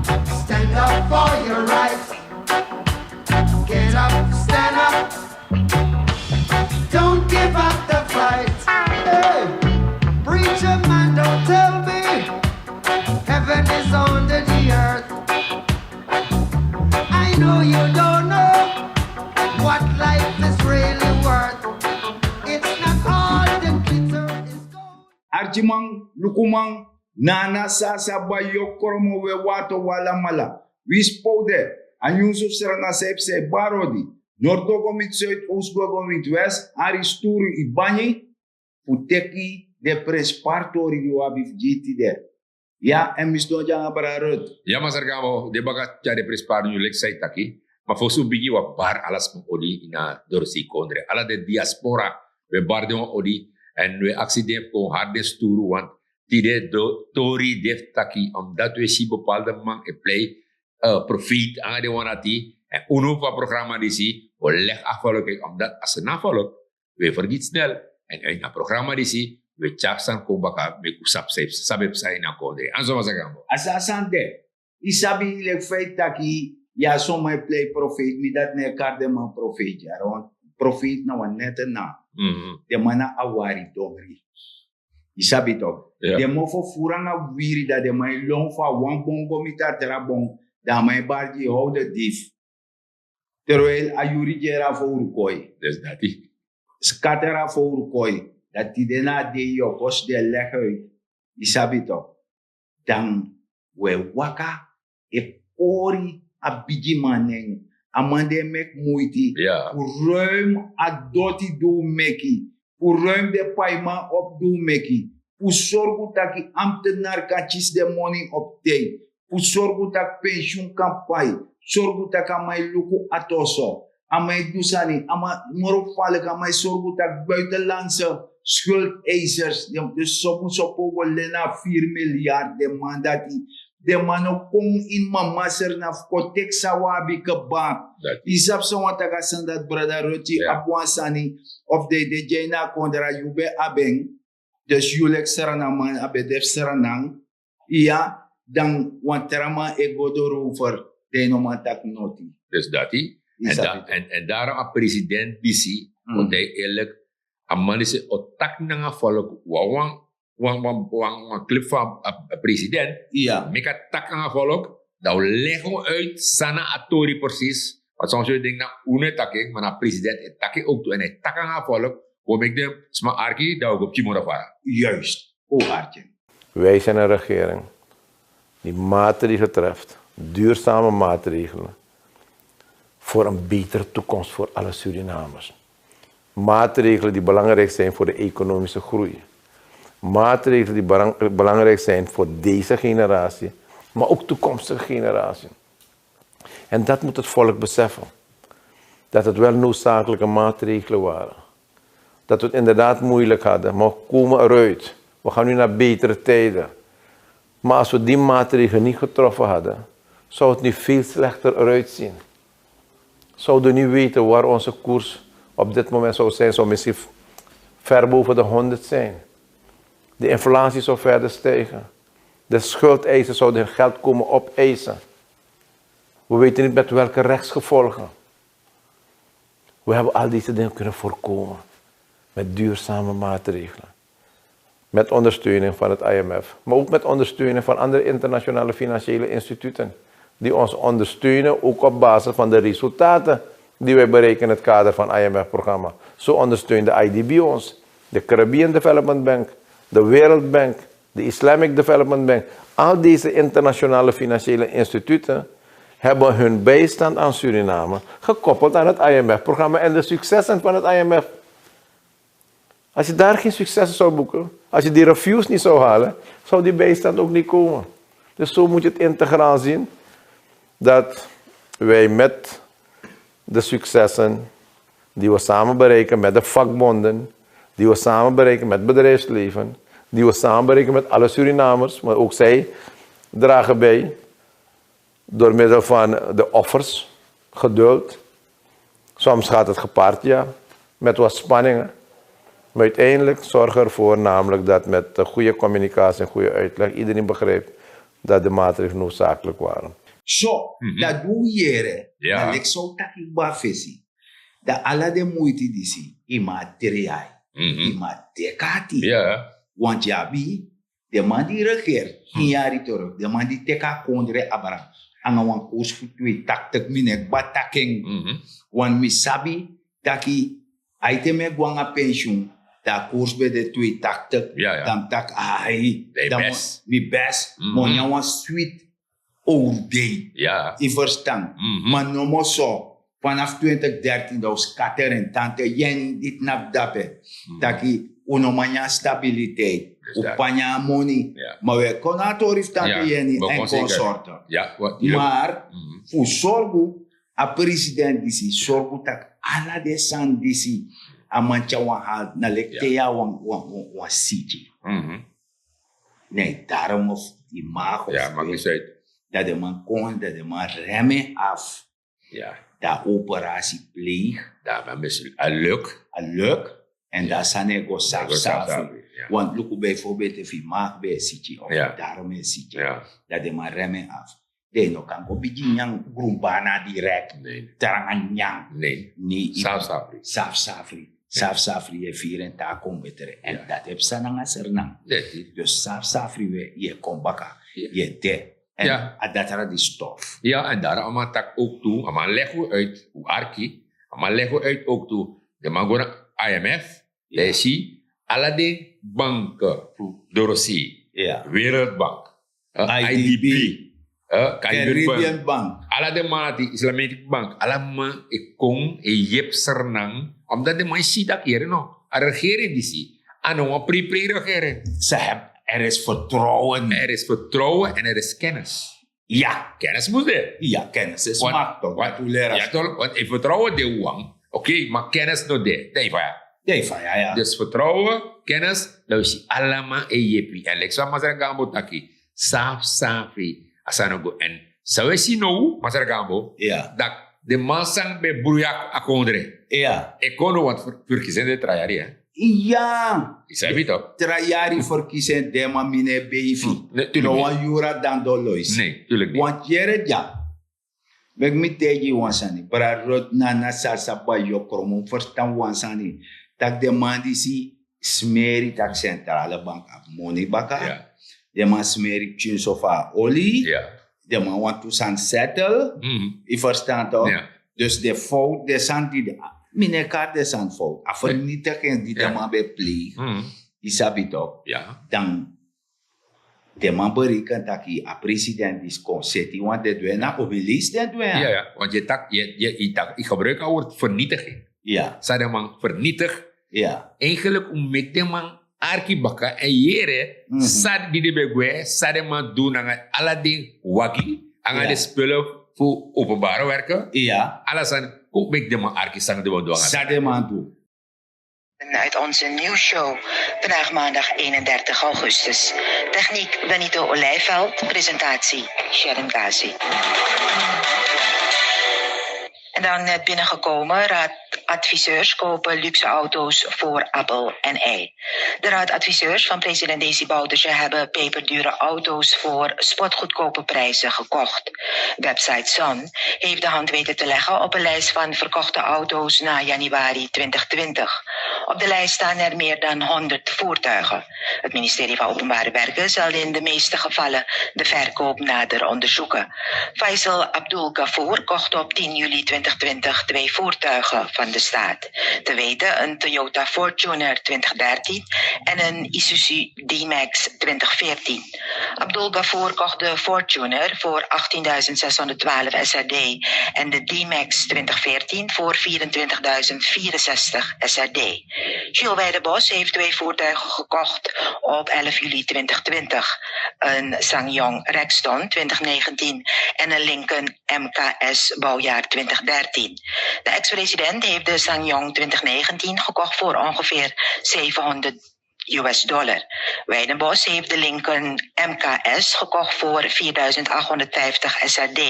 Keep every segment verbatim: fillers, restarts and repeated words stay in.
Stand up for your rights. Get up, stand up. Don't give up the fight. Hey, preacher man, don't tell me heaven is under the earth. I know you don't know what life is really worth. It's not all the glitter is gold. Arkiman, lukuman, nana, sasa, bayo, kromo, we, wato, wala, mala. Wi spo de, a nyunsu fu Sranan san e psa e bari odi. Nordo go miti Zuid, Oost go go miti West, Ari Sturu, Ibani, fu teki den prenspari tori di wi abi fu gi yu tide. Ya, èn mi sidon nanga brada Ruth. Ya, masra Gamo, den baka tyari den prenspari nyun leki san yu taki. Ma fosi un bigin, wi e bari ala sma odi ini a dorosei kondre. Ala den diaspora, wi e bari den wan odi. Èn wi e aksi den fu kon hari den sturu, want tide den tori de fu taki, omdat wi e si bepaalde man e plei, eh, profeet nanga den wan dati. Èn unu fu a programa disi, wi o legi a volk uit, omdat a Sranan volk, wi e fergiti snel. Èn ini a programa disi, wi e tyari sani kon baka, meki un sabi san e psa ini a kondre. Èn so, masra Gamo. A so a sani de, yu sabi, leki fa yu taki, ya, son man e plei profeet, mi dati no e kari den man profeet, ya, want profeet na wan nette naam. Mhm. Den man na awari dongri. Yu sabi toch. Ja. Den mofo furu nanga wiri, dan den man e lon fu a wan bon go miti a tra bon, dan a man e bari gi yu: hou de dief. Terwijl a yuri dyere a fowru koi. Dus dati. Skateri a fowru koi. Dan tide na a dei yu o kon sidon e legi uit. Yu sabi toch. Dan wi e waka e kori a bigiman nen. A man di e meki muiti. Ja. Fu ruim a doti di un meki. Fu ruim den paiman op di un meki. Fu sorgu taki ambtenari kan kisi den moni op tei. Fu sorgu taki pensioen kan pai. Sorgu taki a man e luku a toso. A man e du sani, a man moro faliki, a man e sorgu taki buitenlandse schuldeisers, den, den so mus opo go leni a vier miljard, den man dati. Den man no kon ini mama Sranan fu kon teki san wi abi kaba. Dati. Yu sabi san wan taki a sani dati, brada Ruth, abi wan sani, of den, den e gi en na a kondre, yu ben abi en. Dus yu leki Srananman, a ben de fu Sranan. Iya, dan wan tra man e go doro over, dan yu no man taki noti. Dus dati. Yu sabi toch. En, en, en daarom a president disi, want hij eerlijk, a man disi o taki nanga volk, wan, wan, wan, wan, wan, wan clip van a, a president. Iya. Meki a taki nanga volk, dan wi legi uit san na a tori precies. Want soms wi denki na unu e taki, ma na president e taki ook tu, en hij taki nanga volk. Wi o meki den sma arki, dan wi go pikin moro fara. Juist, o arki. Wij zijn een regering die maatregelen treft, duurzame maatregelen, voor een betere toekomst voor alle Surinamers. Maatregelen die belangrijk zijn voor de economische groei. Maatregelen die belang-, belangrijk zijn voor deze generatie, maar ook toekomstige generatie. En dat moet het volk beseffen. Dat het wel noodzakelijke maatregelen waren. Dat we het inderdaad moeilijk hadden, maar we komen eruit. We gaan nu naar betere tijden. Maar als we die maatregelen niet getroffen hadden, zou het nu veel slechter eruit zien. Zouden we niet weten waar onze koers op dit moment zou zijn, zou misschien ver boven de honderd zijn. De inflatie zou verder stijgen. De schuldeisers zouden hun geld komen opeisen. We weten niet met welke rechtsgevolgen. We hebben al deze dingen kunnen voorkomen met duurzame maatregelen. Met ondersteuning van het I M F, maar ook met ondersteuning van andere internationale financiële instituten, die ons ondersteunen, ook op basis van de resultaten die wij bereiken in het kader van I M F-programma. Zo ondersteunt de I D B ons, de Caribbean Development Bank, de Wereldbank, de Islamic Development Bank. Al deze internationale financiële instituten hebben hun bijstand aan Suriname gekoppeld aan het I M F-programma en de successen van het I M F. Als je daar geen successen zou boeken, als je die reviews niet zou halen, zou die bijstand ook niet komen. Dus zo moet je het integraal zien, dat wij met de successen die we samen bereiken met de vakbonden, die we samen bereiken met het bedrijfsleven, die we samen bereiken met alle Surinamers, maar ook zij dragen bij door middel van de offers, geduld. Soms gaat het gepaard, ja, met wat spanningen. Maar uiteindelijk zorg ervoor namelijk dat met de goede communicatie en goede uitleg iedereen begrijpt Dat de maatregel noodzakelijk waren. So, dat du yere, na leki so taki gba fesi. Dan ala den muiti disi, i ma dri ai, i ma dekati. Want yabi, den man di regeer, tin yari toro, den man di teki a kondre abra, anga wan koers fu twee taktik, mi ne gba taki en. Want mi sabi taki, a ete mi e go anga pensioen, dan a koers ben de twee taktik. Dan mi taki, ai, dan mi best, mi o nyan wan sweet old day. I verstan? Ma nomo so, vanaf twintig dertien dan o skatter en tante yen di tnapu dape, taki un no man nyan stabiliteit, un pa nyan a moni. Ma wi e kon na a tori fu tante yeni en konsorte. Mar fu sorgu a president disi sorgu taki ala den sani disi a man tyari wan hal na leki te yu a wan wan wan siki. Ne, daarom of die mag of dat de man kon dat de man remme af. Dat operasi pleeg. Dat man mislukt a luk. A luk. En dat sani go saf safi. Want luku bijvoorbeeld efi mag ben siki of daarom en siki, dat de man remme af. Den no kan go bigin nyan grunbana direk. Tranga nyan. Ni safsafri. Safsafri safsafri yu e firi en te a kon betre en dati e psa nanga sernan. Dus safsafri we yu e kon baka, yu e de. En a datra di stof. Ya, en dara a man taki ook tu a man legi un uit un arki. A man legi un uit ook tu. De man go na imf. Dan yu si ala den banke fu dorosee, wereldbank, idb, caribbean bank, ala den man na di islamitik bank, ala man e kon e yepi sernan. Omdat den man e si daki yere no, a regering disi a no wan pripri regering. Ze heb er is vertrouwen. Er is vertrouwen en er is kennis. Ya, kennis mus de. Ya, kennis is makt. Wat u leren. Ya toch, want e vertrouwen de wan. Oké, maar kennis no de. Dan e faya. Dan e faya, ya. Dus vertrouwen, kennis, dan we si alama e yepi en leki san masra gambo taki, safi safi a sani go en san we si no, masra gambo, dat de man san ben bruya a kondre e kon no want verkisende trayari. Ya. Yu sabi toch? Tra yari verkisi en den man mi no e beifi. No wan yuru a dan don loisi. Want yere dya, meki mi taigi yu wan sani. Brada rod nana sasa bai yu o kromo mus ferstan wan sani, tak' den man disi smeri tak' sentrale bank abi moni baka. Den man smeri pikin so fu a oli. Den man wantu sani settle. Yu ferstan tok? Dus den fout den sani di den mi no e kari den sani fout a fernitigen di den man ben pleeg. Yu sabi tok? Dan den man bereken taki a president disi kon seti wan den dwen na obilis den dwen. Want yu taki yu gebruik a word fernitigen. San den man fernitigi. Eigenlik un meki den man arki baka en yere san di den ben gwe san den man du nanga ala den wagi nanga den spullen fu openbare werken. Ala sani kon meki den man arki san den man du nanga san den man du. Uit onze nieuwsshow, vandaag maandag eenendertig augustus. Techniek Benito Olijveld, presentatie Sharon Gazi. En dan net binnengekomen, raadadviseurs kopen luxe auto's voor appel en ei. De raadadviseurs van president Desi Bouterse hebben peperdure auto's voor spotgoedkope prijzen gekocht. Website Sun heeft de hand weten te leggen op een lijst van verkochte auto's na januari twintig twintig. Op de lijst staan er meer dan honderd voertuigen. Het ministerie van Openbare Werken zal in de meeste gevallen de verkoop nader onderzoeken. Faisal Abdul Gafoor kocht op tien juli twintig twintig twee voertuigen van de staat. Te weten een Toyota Fortuner twintig dertien en een Isuzu D-Max twintig veertien. Abdul Gafoor kocht de Fortuner voor achttien duizend zeshonderdtwaalf S R D en de D-Max twintig veertien voor vierentwintigduizend vierenzestig S R D. Jules Weidenbos heeft twee voertuigen gekocht op elf juli twintig twintig: een SsangYong Rexton twintig negentien en een Lincoln M K S bouwjaar twintig dertien. De ex-president heeft de SsangYong twintig negentien gekocht voor ongeveer zevenhonderd U S dollar. Weidenbos heeft de Lincoln M K S gekocht voor vierduizend achthonderdvijftig S R D.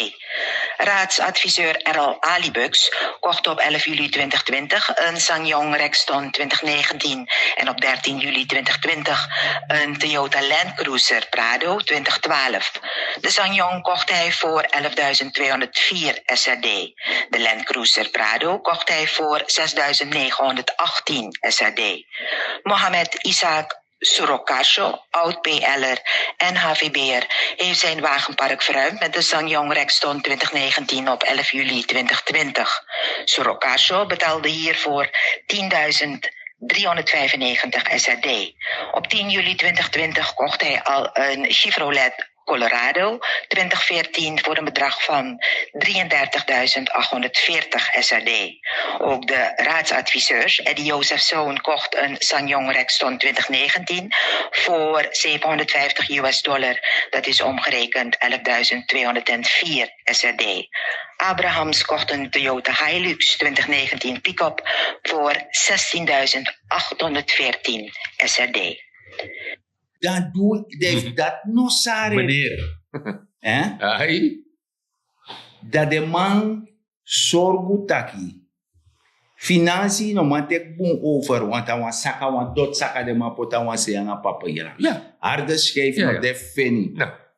Raadsadviseur Errol Alibux kocht op elf juli twintig twintig een Sangyong Rexton twintig negentien en op dertien juli twintig twintig een Toyota Land Cruiser Prado twintig twaalf. De Sangyong kocht hij voor elfduizend tweehonderdvier S R D. De Land Cruiser Prado kocht hij voor zesduizend negenhonderdachttien S R D. Mohamed Isaac Surokarsho, oud-P L'er en H V B'er, heeft zijn wagenpark verruimd met de Sangyong Rexton twintig negentien op elf juli twintig twintig. Surokarsho betaalde hiervoor tienduizend driehonderdvijfennegentig S R D. Op tien juli twintig twintig kocht hij al een Chevrolet Colorado twintig veertien voor een bedrag van drieëndertigduizend achthonderdveertig S R D. Ook de raadsadviseurs Eddie Josefzoon kocht een Sangyong Rexton twintig negentien voor zevenhonderdvijftig U S dollar. Dat is omgerekend elfduizend tweehonderdvier S R D. Abrahams kocht een Toyota Hilux twintig negentien pick-up voor zestienduizend achthonderdveertien S R D. Dan du dan yu fu dati no sari. Meneer. Eh? Ai. Dan den man sorgu taki finansi no man teki bun over, want a wan saka, wan doti saka den man poti a wan sei nanga papier. Harde schijf no de feni.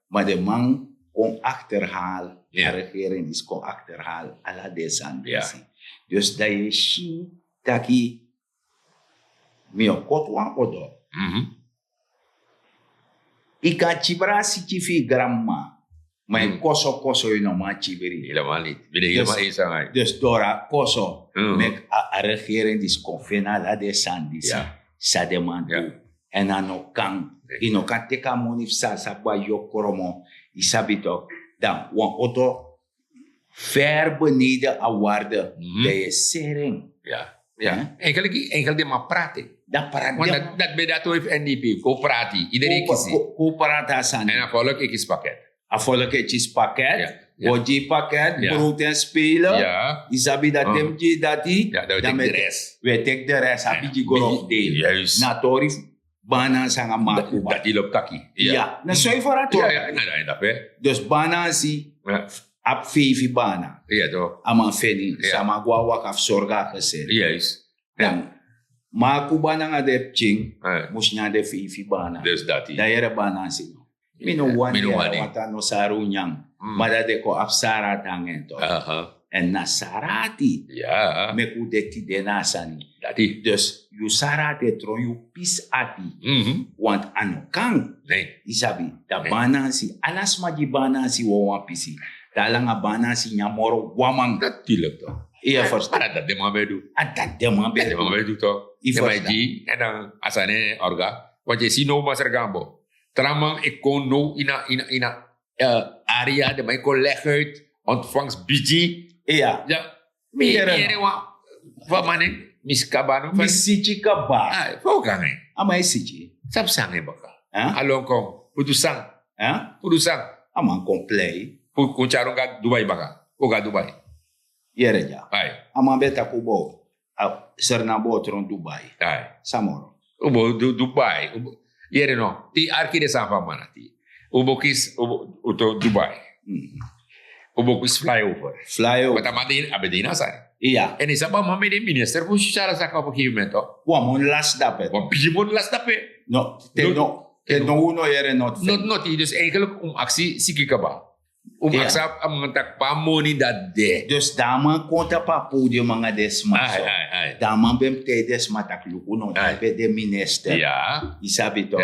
Ma den man kon achterhaal. A regering disi kon achterhaal ala den sani disi. Dus dan yu e si taki mi o koti wan odo. Yu kan kibri a siki fu yu granmama, ma yu koso koso yu no man kibri. Dus doro a koso meki a regering disi kon feni ala den sani disi san den man du. Èn a no kan, yu no kan teki a moni fu san a sabi wan yu o kromo. Yu sabi toki, dan wan oto ver beneden a waarde, dan yu e seri en. Eigenlijk den man prati. Dati ben dati wan fu N D P kon prati. Iedereen kisi. Kon prati a sani. Èn a volk e kisi paket. A volk e kisi paket. Go gi paket, brood en spelen. Yu sabi dati den mus gi dati. Dan wi e teki de rest, a bigi grof deel. Na tori fu Banansi nanga Makuba. Dati lobi taki. Ya, na so yu fara tori. Dus Banansi abi feifi bana. A man feni sama go na waka fu sorgu a gesel. Dan Makuba nanga den pikin mus nyan den feifi bana. Dan yere Banansi no. Mi no wani yere wanta no sari un nyan. Ma dati den kon abi sari ati nanga en tok. Èn na sari ati meki un de tide na a sani. Dus yu sari ati e tron yu pisi ati. Want a no kan. Yu sabi, dan Banansi, ala sma gi Banansi wawan pisi. Dan a langa Banansi nyan moro wan man. Dati leki tok. Yu e ferstan? A dati den man ben du. A dati den man ben du. Yu e ferstan? Èn dan a sani e orga. Want yu e si now Masra Gambo, tra man e kon now ini a ini a ini a area, den man e kon leguit, ontfangs bigi. Iya. Mi yere wan fu a man nen, mi si kaba no. Mi siki kaba. Fa un go nanga en? A man e siki. Sabi san nanga en baka? A lon kon. Fu du san? Fu du san? A man kon plei. Fu kon tyari un go na Dubai baka? Fu go na Dubai? Yere dya. A man ben taki un bo, seri na bo tron Dubai. San moro? Un bo du Dubai. Yere no, te yu arki den sani fu a man dati, un bo kisi un tron Dubai. Un bo kisi flyover. Flyover. But a man de ini a ben de ini a sani. Iya. Èn yu sabi a man ben de minister fu sosiale saka op a gegeven moment. Wan moni lasi dape. Wan bigi moni lasi dape. No, te no, te no un no yere noti. Noti noti, dus eigenlijk un mus aksi siki kaba. Un mus aksi a man taki pe a moni dati de. Dus dan a man kon tapu a podium nanga den sma so. Dan a man ben mus taigi den sma taki luku no, dati ben de minister. Yu sabi tok.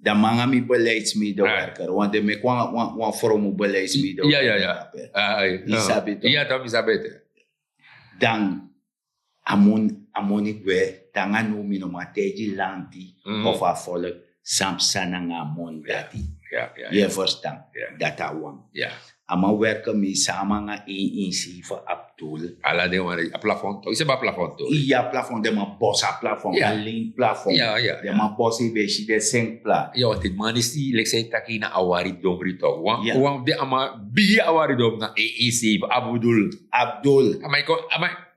Dan mi nanga mi beleidsmedewerker, want den meki wan wan wan fromu beleidsmedewerker. Yu sabi tok. Dan a moni a moni gwe. Te nanga now mi no man taigi lanti of a volk san psa nanga a moni dati. Yu e ferstan? Dati a wan. A man werke mi sama nanga en insive abdul. Ala den wan a plafon tok, yu sabi a plafon tok? Iya, plafon, den man bosi a plafon, a lin plafon. Den man bosi, yu ben si den sengpla. Want den man disi leki san yu taki na awari dombri tok. Wan wan fu den a man bigi awari dombri na en insive abdul. Abdul. A man e kon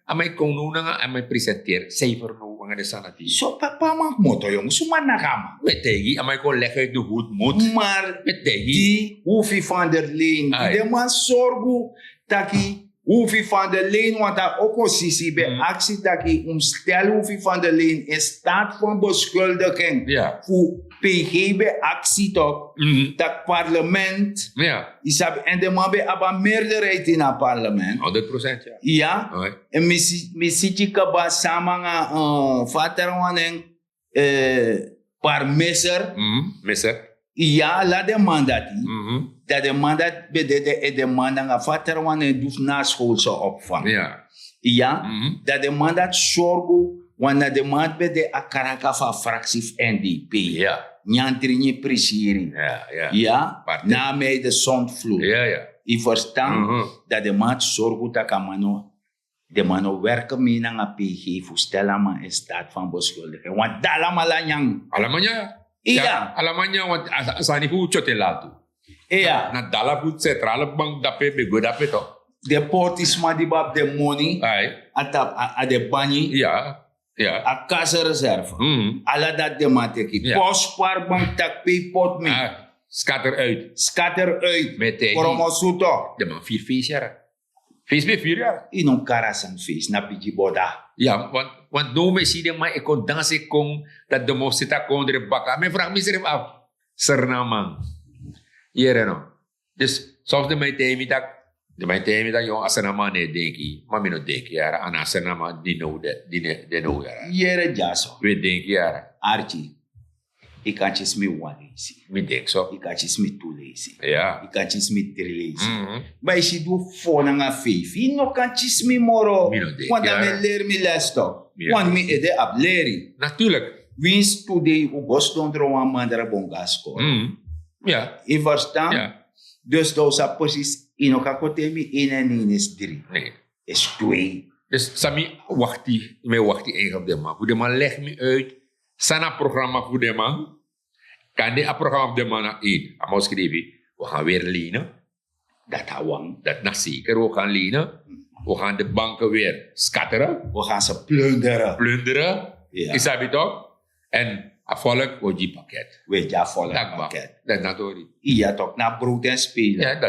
a man e kon now nanga a man e presenteri seifer now nanga den sani dati. So papa man kmoto yongu suma nanga a man. Mi e taigi a man e kon legi uit de hoed mot. Maar mi e taigi di hofi van der leen di den man sorgu. taki Hoefie van der Leen, want a oppositie ben aksi taki un stel Hoefie van der Leen in staat van beschuldiging. Fu P G ben aksi toch, dat parlement. Isabi, en de man ben abi meerderheid in a parlement. Honderd procent, ja. Ja. En mi si- mi siki kaba sama nanga, eh, fa a tra wan nen, eh, par meser. Meser. Iya, ala den man dati. Dan den man dati ben de, de, eh, den man nanga fa a tra wan nen du fu na a schoolse opvang. Iya. Dan den man dati sorgu, wan na den man ben de a karaka fu a fraksi fu N D P. Nyan dringi prisiri. Iya. Na a mei de zondvloed. Yu verstan? Dan den man sorgu taki a man no, den man no werken mee nanga P G fu stel a man in staat van beschuldiging. Want dala man ala nyan. Ala man nyan. Iya. Ala man nyan, want a sani fu tyotela tu. Iya. Na dala fu centrale bank dape ben go dape toch. Den portisma di ben abi den moni. A tap a, a den banyi. A kassenreserve. Ala dati den man teki. Postspar bank taki pe yu poti mi. Scatter uit. Scatter uit. Promosuto. Den man firi feest yara. Feest ben firi yara. Yu no kari a sani feest, na bigi boda. Ya, want, want now mi e si den man e kon dansi e kon, dati den man o seti a kondre baka. Mi e vraag misrefi af. Srnaman. Yere no. Dus soms den man e taigi mi taki, den man e taigi mi taki, yo, a Srnaman no e denki. Ma mi no denki yara, a no a Srnaman di now de, di no de now yara. Yere dyaso. We denki yara. Arki, yu kan kisi mi wan leisi. Mi denki so. Yu kan kisi mi tu leisi. Yu kan kisi mi dri leisi. Ma yu si di un fo nanga feifi, yu no kan kisi mi moro. Want dan mi e leri mi les toch. Want mi ede abi leri. Natuurlijk. Winsi tu dei un go sidon dro wan mandra bon go na skoro. Yu verstan? Dus dan un sa presis, yu no kan kon taigi mi ini en ini is dri. Is twee. Dus san mi wakti, mi e wakti eigen fu den man, fu den man legi mi uit san na a programma fu den man. Kande a programma fu den man na één, a man o skrifi, we gaan weer lenen. Dati a wan. Dati na zeker, we gaan lenen. We gaan de banken weer scatteren. We gaan ze plunderen. Plunderen. Yu sabi toch? En a volk o gi pakket. We gi a volk pakket. Dati na tori. Iya toch, na brood en spelen.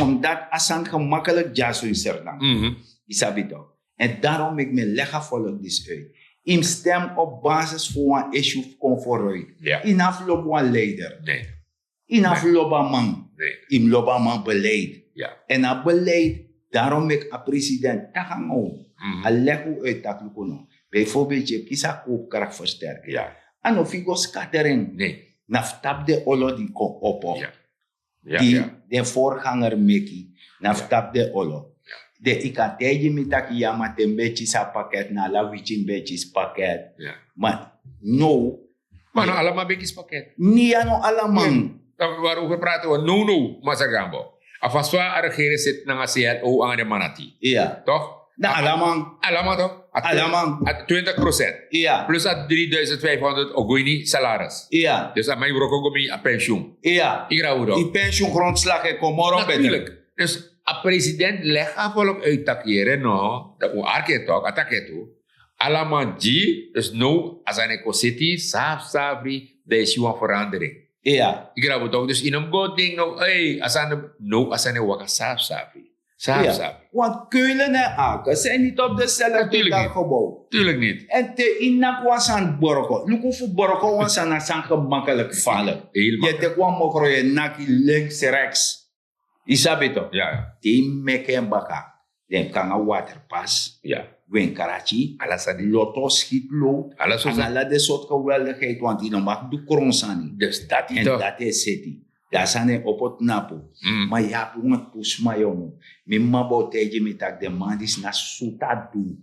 Omdat a sani gemakkelijk dyaso in Srnaman. Yu sabi toch? En daarom meki mi e legi a volk disi uit. Yu mus stem op basis fu wan issue fu kon vooruit. Yu no abi fu lobi wan leider. Yu no abi fu lobi a man. Yu mus lobi a man beleid. En a beleid, daarom meki a president taki nanga un. A legi un uit taki luku no. Bijvoorbeeld yu e kisi a koopkrachtversterking. A no fu yu go scattering. Na fu tapu den olo di kon opo. Di den voorganger meki, na fu tapu den olo. Den yu kan taigi mi taki ya, ma te mi ben kisi a pakket, na ala wiki mi ben kisi pakket. Ma now. Ma no ala man ben kisi pakket. Ni ya, no ala man. Dan waarover praten we now, now, Masra Gambo? A fasi fa a regering seti nanga C L O nanga den man dati. Toch? Na ala man. Ala man toch? Ala man. Twintig procent. Plus a drieduizend vijfhonderd o go ini salaris. Dus a man e wroko go mi a pensioen. Yu grabu toch? Yu pensioen grondslag e kon moro beter. Natuurlijk. Dus a president legi a volk uit taki yere no, dan un arki en toch, a taki en tu. Ala man gi, dus now a sani e kon seti safsafri, dan yu si wan verandering. Yu grabu toch? Dus yu no mus go denki now, ei, a sani, now a sani e waka safsafri. Safsafri. Want Keulen en Aken zijn niet op dezelfde dag gebouwd. Tuurlijk niet. En te yu naki wan sani boroko, luku fu boroko wan sani, a sani gemakkelijk vallen. Yu e teki wan mokro, yu e naki links, rechts. Yu sabi toch? Te yu meki en baka, den kon nanga waterpas, wenkrati, loto, schietlood, ala den sortu geweldigheid, want yu no mag du kronsani. Dus dati toch, dati e seti. Dan a sani e opo tnapu. Ma yu abi wantu sma, yongu. Mi mama ben o taigi mi taki den man disi na sutu a du.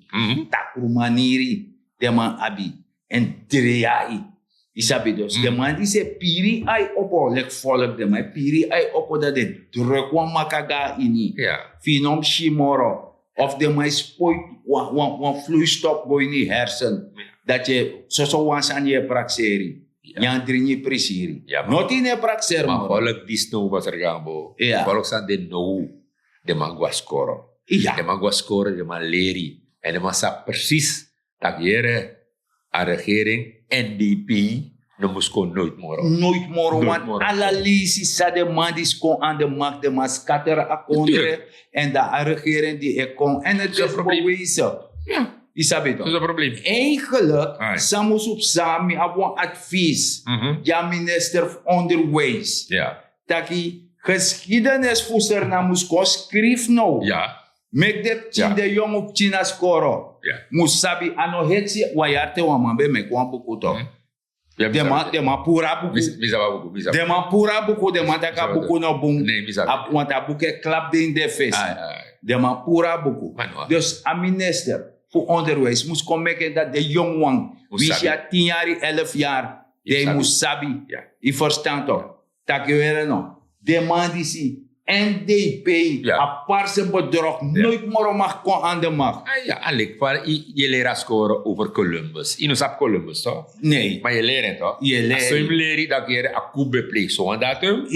Takru maniri den man abi. En dri ai. Yu sabi dus, den man disi e piri ai opo, leki volk, den man e piri ai opo, dan den druk wan maka go na ini. Fu yu no mus si moro. Of den man e spoiti wan, wan, wan vloeistof go ini yu hersen. Dati yu e, soso wan sani yu e prakseri. Nyan dringi prisiri. Noti yu no e prakseri moro. Ma volk disi now, Masra Gambo. Volk san de now, den man go na skoro. Den man go na skoro, den man leri. En den man sabi precies taki yere, a regering, N D P, No mus kon noit moro. Noit moro. Want ala leisi san den man disi kon aan de macht, den man scatter a kondre. En dan a regering die e kon en het is bewezen. Isabi toch? Eigenlijk, san mus op sami abi wan advies. Ja, minister van onderwijs. Taki geschiedenis fu Sranan mus kon skrifi now. Meki den pikin, den yongu pikin na skoro mus sabi. A no hetsi wan yari te wan man ben meki wan buku toch. Den man puru a buku. Den man puru a buku, den man taki a buku no bun. Want a buku e klapu den ini den fesi. Den man puru a buku. Dus a minister fu onderwijs mus kon meki en dati den yongu wan, winsi a tin yari, elf yari, den mus sabi. Yu ferstan toch? Taki were no, den man disi, N D P, a parse bedrog, noit moro mag kon aan de macht. A leki fa yu e leri a skoro over Columbus. Yu no sabi Columbus toch? Nee. Maar yu e leri en toch? Yu e leri. So yu mus leri, dan yu e leri a coup ben pleeg so wan datum.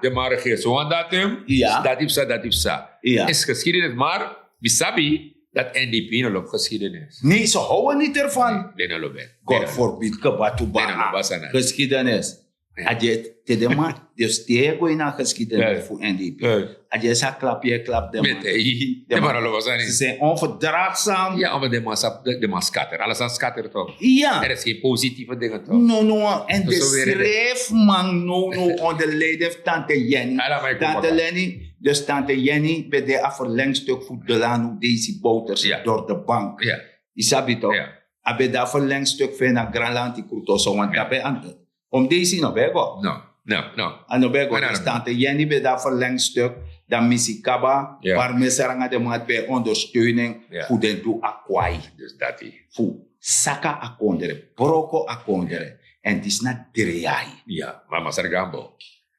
Den man regeri so wan datum. Dati psa, dati psa. Is geschiedenis, maar wi sabi dat N D P no lobi geschiedenis. Nee, ze houden niet ervan. Den no lobi en. God forbid, kebatuba. Geschiedenis. A di e te den man, dus te yu e go ini a geschiedenis fu N D P, a di e sa klapu yu e klapu den man. Den man no lobi a sani. Ze zijn onverdraagzaam. Ja, maar den man scatter. Ala sani scatter toch? Ja. Er is geen positieve dingen toch? No, no. En de schrijfman no, no, onder leiding van tante Jenny. Tante Jenny, dus tante Jenny ben de a verlengstuk fu Delano Daisy Bouterse door de bank. Isabi toch? A ben de a verlengstuk fu en na Granlanti Krutoso, want daarbij aan Om Daisy no ben e go. No, no, no. A no ben e go. Dus tante Jenny ben de a verlengstuk, dan misi kaba, maar Mesra nanga den man ben e ondersteuning fu den du a kwai. Dus dati. Fu saka a kondre, broko a kondre. En disi na drei yari. Ja, maar Masra Gambo,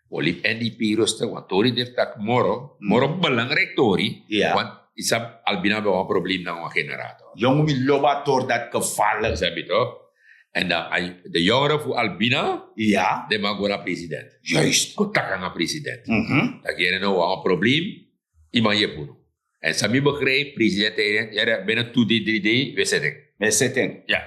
wi o libi N D P rustig, want tori de taki moro, moro belangrijk tori. Want yu sabi Albina ben wan probleem nanga wan generator. Yongu, mi lobi a tori dati gevaarlijk. Sabi toch? En dan de jongeren fu Albina, den man go na president. Juist. Go taki nanga president. Taki yere no, wi abi wan probleem, yu man yepi unu. En san mi begrijp, president, yere, binnen tu dei, dri dei, wi e seti en. Wi e seti en. Ja.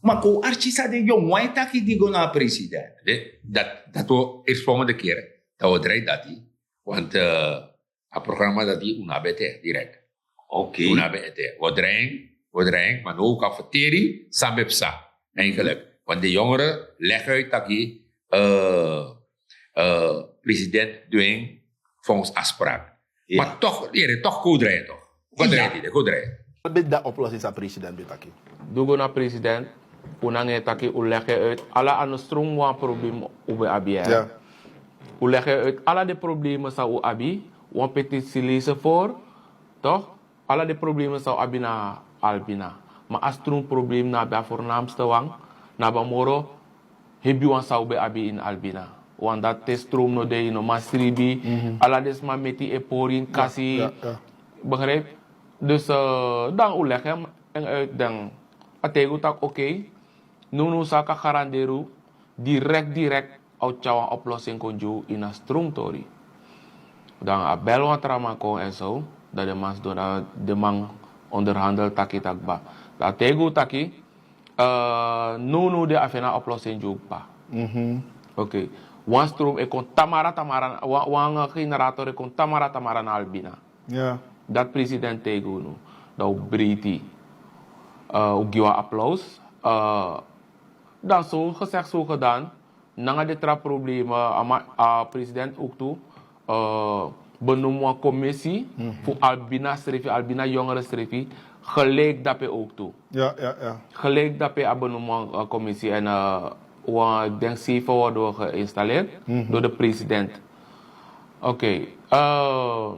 Ma kon arki san den yongu wan e taki di go na president. Dati, dati wi o eerst volgende keer, dan wi o drai dati. Want a programma dati un no abi ete direct. Oké. Un no abi ete. Wi o drai en, wi o drai en, maar now un kan verteri san ben psa. Eigenlijk. Want de jongeren leg uit taki, eh, eh, president dwing volgens afspraak. Maar toch, yere, toch kon drai en toch. Kon drai en, kon drai en. Wat ben de oplossing san president ben taki? Di un go na president, un nanga en taki, un leg en uit. Ala a no stroom wan probleem un ben abi, hè. Un leg en uit ala den problemen san un abi, wan petisi lezen voor, toch? Ala den problemen san un abi na Albina. Ma a stroom probleem na ben a voornaamste wan, na ben moro hebi wan san un ben abi in Albina. Want dati te stroom no de, yu no man sribi, ala den sma meti e pori ini kasi. Begrijp? Dus, eh, dan un leg en uit, dan a taigi un taki, oké, nownow san kan garanderi un direct, direct a o tyari wan oplossing kon gi un ini a stroomtori. Dan a bel wan tra man kon en so, dan den man sidon, dan den man onderhandel taki taki kba. Dan a taigi un taki, eh, nownow de a feni a oplossing gi un kba. Oké. Wan stroom e kon tamara tamara, wan, wan generator e kon tamara tamara na Albina. Dati president taigi unu. Dan un breiti. Eh, un gi wan applaus. Eh, dan so gezegd, so gedaan. Nanga den tra problemen, a man, a president ook tu, eh, benoem wan commissie fu Albina srefi, Albina jongeren srefi, gelijk dape ook tu. Gelijk dape a benoem wan, eh, commissie en, eh, wan, ik denk, zeven worden we geïnstalleerd door de president. Oké, eh,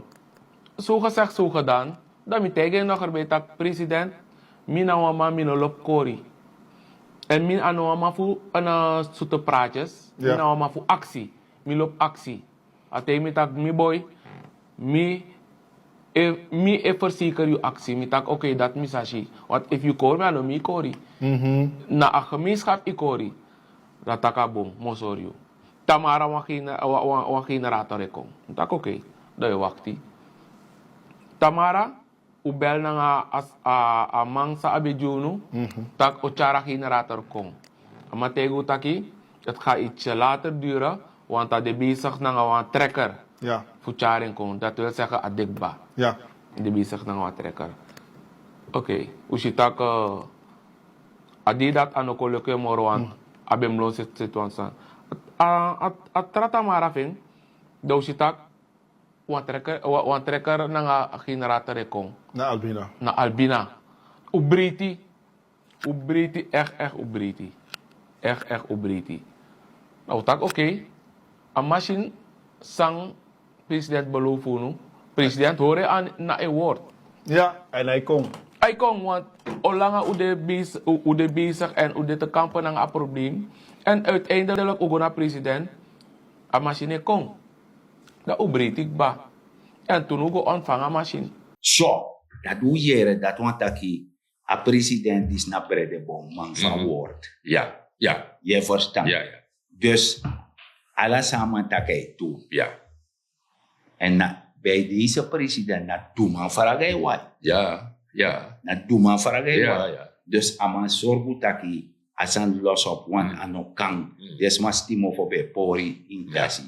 so gezegd, so gedaan. Dan mi taigi en nog erbij taki, president, mi na wan man, mi no lobi kori. En mi a no wan man fu, eh, zoete praatjes. Mi na wan man fu aksi. Mi lobi aksi. A taigi mi taki, mi boy, mi e, mi e verzeker yu aksi. Mi taki, oké, dati mi sa si. Want efu yu kori mi, a no mi kori. Na a gemeenschap yu kori. Dan a taki a bun, mi o sori yu. Tamara wan gene-, wan, wan, wan generator e kon. Mi taki, oké, dan yu e wakti. Tamara, un bel nanga a, a, a man san a ben gi unu, taki o tyari a generator kon. A man taigi un taki, Het gaat ietsje later duren, want a de bezig nanga wan trekker. Fu tyari en kon, dat wil zeggen a dikba. De bezig nanga wan trekker. Oké, u si tak a di dat a no kon luku en moro, want a ben blon seti wan san. A trata mara fu en, dan u si tak wan trekker nanga generator e kon na Albina. Na Albina. U briti. U briti, echt echt u briti. Echt echt u briti. Na u tak oké, a masin san president belofu unu, president hori en na en woord. Ya, en hij kon. Hij kon, want olanga u de bezig en u de te kampen nanga a probleem, en uiteindelijk u go na president, a masin e kon. Dan u briti kba. En toen u go ontvangen a masin. So, dat u yere dat wan taki a president disi na brede bon man van woord. Ya, ya. Ye verstan? Ya, ya. Dus ala san a man taki a e tu. Ya. En na bij deze president na duman fraga e wai. Ya, ya. Na duman fraga e wai. Ya, ya. Dus a man sorgu taki a san los op, want a no kan. Desma stimo fo ben pori in kasi.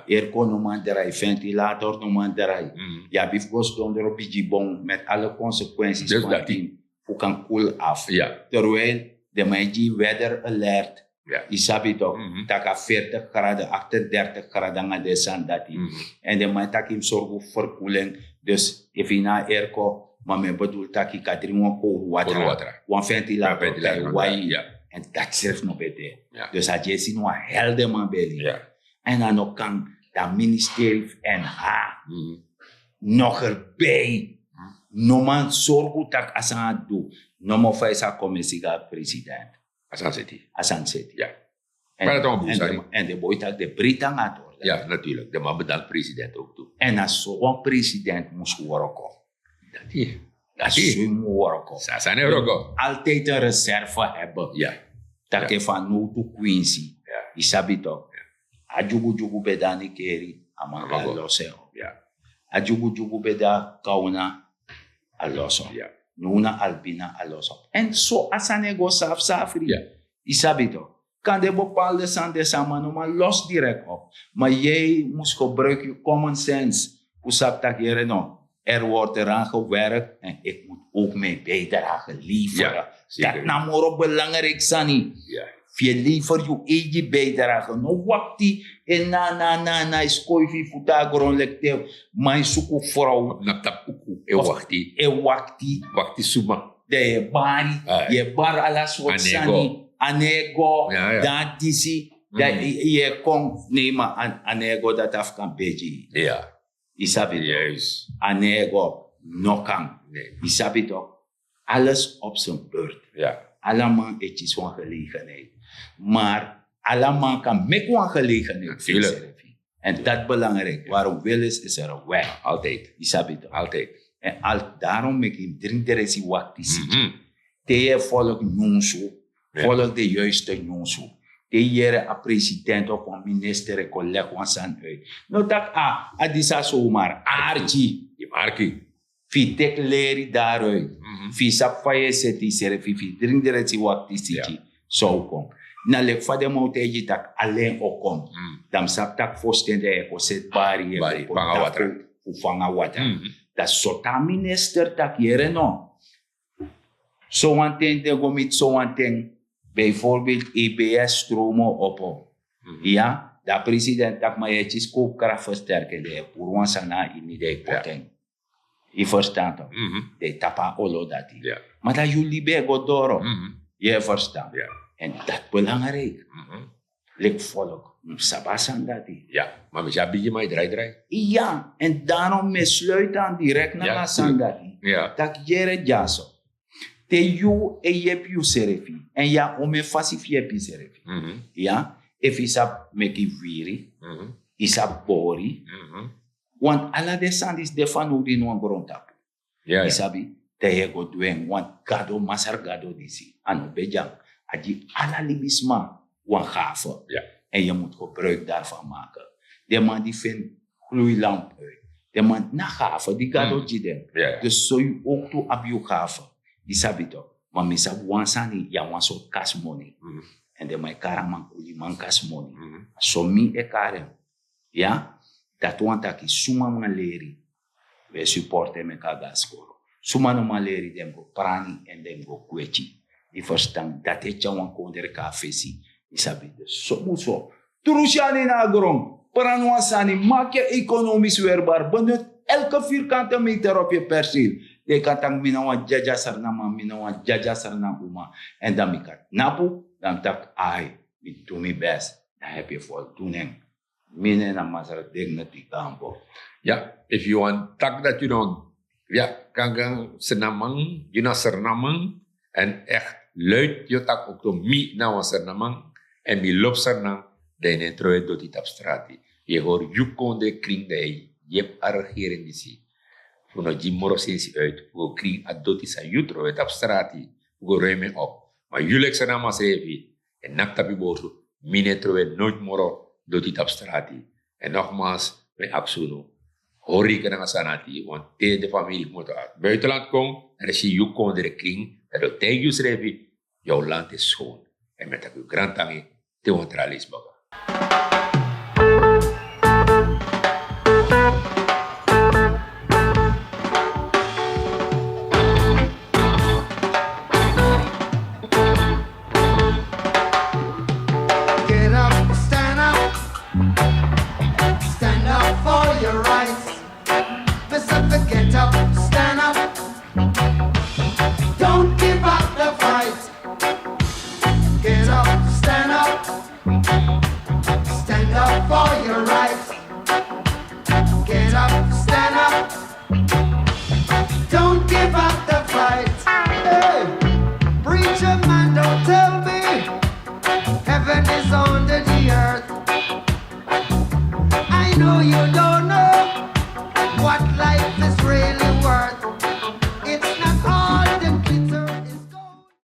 Airco no man drai, ventilator no man drai. Ya bif go ston dro bigi bon met alle consequenties van tin fu kan cool af. Terwijl de man e gi weather alert. Yu sabi tok, taki a veertig graden, achtendertig graden nanga den sani dati. En den man e taki yu mus sorgu fu verkoeling. Dus efu yu na a airco, ma mi e bedoel taki yu kan dringi wan kowru watra, wan ventilator kan yu wai. En dati srefi no ben de. Dus a gi e si no wan hel den man ben e libi. En a no kan, dan ministeri fu N H no gerbi. No man sorgu tak' a sani a du. Nomo fa yu sa kon mesi go na president. A sani seti. A sani seti. En den boi taki den briti nanga a tori. Ya, natuurlik, den man bedank president ook tu. En na so wan president mus wroko. Dati. Dati. So yu mus wroko. Sasane wroko. Altijd en reserve hebben. Ya. Taki fanowdu kwinsi. Yu sabi tok. A dyugudyugu ben de na Nickerie, a man kan los en op. A dyugudyugu ben de na Kauna, a los op. Now na Albina, a los op. En so a sani e go safsafri. Yu sabi tok. Kande bepaalde sani den sama no man los direct op. Maar jij mus gebruik yu common sense. Fu sabi tak' yere no, er wordt eraan gewerkt en ik moet ook mijn bijdrage leveren. Dati na moro belangrijk sani. Fu yu lever yu eigi bijdrage. No wakti en na na na na yu skoifi fu ta gron lekte. Man yu suku frow. Na tapu uku e wakti. E wakti. Wakti suma. Dan yu e bari. Yu e bari ala sortu sani. A no e go. Dan disi. Dan yu e kon. Nee, ma a no e go, dati a fu kan begi. Yu sabi tok. A no e go, no kan. Yu sabi tok. Alles op zijn beurt. Ala man e kisi wan gelegenheid. Maar ala man kan meki wan gelegenheid fu yu srefi. En dat belangrijk. Waarom Willis is er weg. Altijd. Yu sabi tok. Altijd. En al daarom meki yu dringi dresi wakti siki. Te yu e volg nyunsu. Volg de juiste nyunsu. Te yu yere a president of wan minister e kon legi wan sani uit. No tak' a, a disi a somar arki. Yu marki. Fu yu teki leri daaruit. Fu yu sabi fa yu e seti yusrefi, fu yu dringi dresi wakti siki. So kon. Na leki fa den man o taigi yu tak' alen o kon. Dan mi sabi tak' fosten dan yu e kon seti bari, yu e kon tapu fu fanga watra. Dan so tan minister tak' yere no. Sowan ten den go miti sowan ten. Bijvoorbeeld E B S stromo opo. Ya, dan president tak' ma yu e kisi koopkracht versterken, dan yu e puru wan sani na ini, dan yu poti en. Yu ferstan tok? Dan yu tapu a olo dati. Ma dan yu libi e go doro. Yu e ferstan? En dati belangrijk. Leki volk, un mus sabi a sani dati. Ya, ma mi si a bigi man e drai drai. Ya, en daarom mi e sluit an direct nanga a sani dati. Tak' yere dyaso. Te yu e yepi yusrefi, en ya, un mus e fasi fu yepi yusrefi. Ya, efu yu sabi meki wiri, yu sabi bori. Want ala den sani disi de fanowdu ini wan grontapu. Yu sabi, dan yu e go du en. Want Gado, Masra Gado disi, a no begi en. A gi ala libisma wan gave. En yu mus gebruik daarvan maken. Den man di feni gloeilamp uit. Den man na gave di Gado gi den. Dus so yu ook tu abi yu gave. Yu sabi tok. Ma mi sabi wan sani, yu na wan sortu kasmoni. En den man e kari a man kuli man kasi moni. So mi e kari en. Ya, dati wani taki suma man leri, wi e suporte meki a go na skoro. Suma no man leri, den go prani en den go kweti. Yu ferstan? Dati e tyari wan kondre kon na fesi. Yu sabi de sobu so. Tru syani na a gron, prani wan sani, maki en ekonomis werbar, benut elke virkante meter op yu persil. Den kan taki mi na wan dyadya srnaman, mi na wan dyadya srnan uma. En dan mi kan tnapu, dan mi taki ai, mi du mi bes. Dan hebi yu foldu nen. Mi nen na masra ding na digambo. Ya, efu yu wani taki dati yu no, ya, kankan srnaman, yu na srnaman. En echt luid yu taki okto mi na wan srnaman. En mi lobi srnan. Dan yu no e trowe doti tapu strati. Yu e hori yu kondre krin, dan yu e yepi a regering disi fu no gi moro sensi uit fu go krin a doti san yu trowe tapu strati, fu go ruim en op. Ma yu leki srnaman srefi, en naktapi borsu, mi no e trowe noit moro doti tapu strati. En nogmaals, mi e aksi unu, hori yu nanga sani ati, want te de famiri kmoto uit buitenland kon, dan e si yu kondre krin, dan yu o taigi yusrefi, yu land is schoon. En mi e taki yu grantangi, te wan tra leisi baka.